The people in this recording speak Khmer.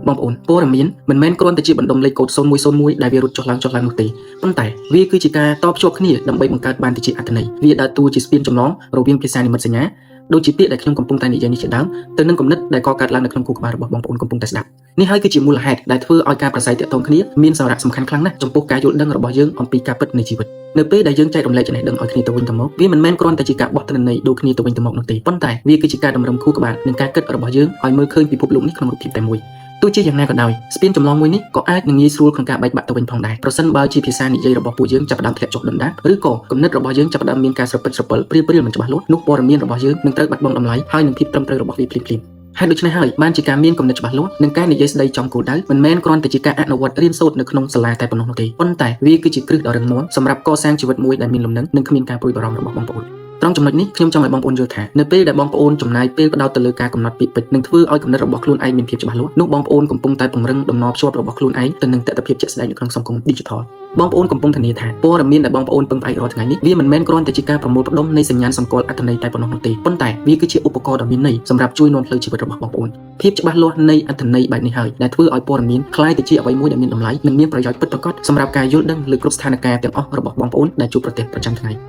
បងប្អូនព័ត៌មានមិនមែនគ្រាន់តែជាបណ្ដុំលេខកូដ0101ដែលវារត់ចុះឡើងចុះឡើងនោះទេប៉ុន្តែវាគឺជាការតភ្ជាប់គ្នាដើម្បីបង្កើតបានទៅជាអត្ថន័យវាដើរតួជាស្ពានចម្លងរវាងភាសានិមិត្តសញ្ញាដូចជាពាក្យដែលខ្ញុំកំពុងតែនិយាយនេះជាដើមទៅនឹងគំនិតដែលកកើតឡើងនៅក្នុងខួរក្បាលរបស់បងប្អូនកំពុងតែស្ដាប់នេះហើយគឺជាមូលហេតុដែលធ្វើឲ្យការប្រស័យទាក់ទងគ្នាមានសារៈសំខាន់ខ្លាំងណាស់ចំពោះការយល់ដឹងរបស់យើងអំពីការពិតនៃជីវិតនៅពេលដែលយើងចែករំលែកចំណេះដឹងឲ្យគ្នាទៅវិញទៅមកវាមិនមែនគ្រាន់តែជាការបោះទិន្នន័យដូចគ្នាទៅវិញទៅមកនោះទេប៉ុន្តែវាគឺជាការតម្រឹមខួរក្បាលនិងការគិតរបស់យើងឲ្យមើលឃើញពិភពលោកនេះក្នុងរូបភាពតែមួយទោះជាយ៉ាងណាក៏ដោយស្ពានចម្លងមួយនេះក៏អាចនឹងងាយស្រួលក្នុងការបែកបាក់ទៅវិញផងដែរប្រសិនបើជាភាសានិយាយរបស់ពួកយើងចាប់ផ្ដើមធ្លាក់ចុះដុនដាបឬក៏គំនិតរបស់យើងចាប់ផ្ដើមមានការស្រពិចស្រពិលព្រាលព្រាលមិនច្បាស់លាស់នោះព័ត៌មានរបស់យើងនឹងត្រូវបាត់បង់តម្លៃហើយនឹងភាពត្រឹមត្រូវរបស់វាភ្លាមៗហេតុដូច្នេះហើយបានជាការមានគំនិតច្បាស់លាស់និងការនិយាយស្ដីចំគោលដៅមិនមែនគ្រាន់តែជាការអនុវត្តរៀនសូត្រនៅក្នុងសាលាតែប៉ុណ្ណោះនោះទេប៉ុន្តែវាគឺជាគ្រឹះដ៏រឹងមាំសម្រាប់កសាងជីវិតមួយដែលមានលំនឹងនិងគ្មានការព្រួយបារម្ភរបស់បងប្អូនត្រង់ចំណុចនេះខ្ញុំចង់ឲ្យបងប្អូនយល់ថានៅពេលដែលបងប្អូនចំណាយពេលផ្ដោតទៅលើការកំណត់ពាក្យពេចន៍និងធ្វើឲ្យគំនិតរបស់ខ្លួនឯងមានភាពច្បាស់លាស់នោះបងប្អូនកំពុងតែពង្រឹងតំណភ្ជាប់របស់ខ្លួនឯងទៅនឹងទិដ្ឋភាពជាក់ស្ដែងនៅក្នុងសង្គម Digital បងប្អូនកំពុងធានាថាព័ត៌មានដែលបងប្អូនពឹងផ្អែករាល់ថ្ងៃនេះវាមិនមែនគ្រាន់តែជាការប្រមូលផ្ដុំនៃសញ្ញាណសម្គាល់អត្ថន័យតែប៉ុណ្ណោះនោះទេប៉ុន្តែវាគឺជាឧបករណ៍ដ៏មានន័យសម្រាប់ជួយនាំផ្លូវជីវិតរបស់បងប្អូនភាពច្បាស់លាស់នៃអត្ថន័យបែបនេះហើយដែលធ្វើឲ្យព័ត៌មានក្លាយទៅជាអ្វីមួយដែលមានតម្លៃនិងមានប្រយោជន៍ពិតប្រាកដសម្រាប់ការយល់ដឹងលើគ្រប់ស្ថានភាពទាំងអស់របស់បងប្អូនដែលជួបប្រទះប្រចាំថ្ងៃ។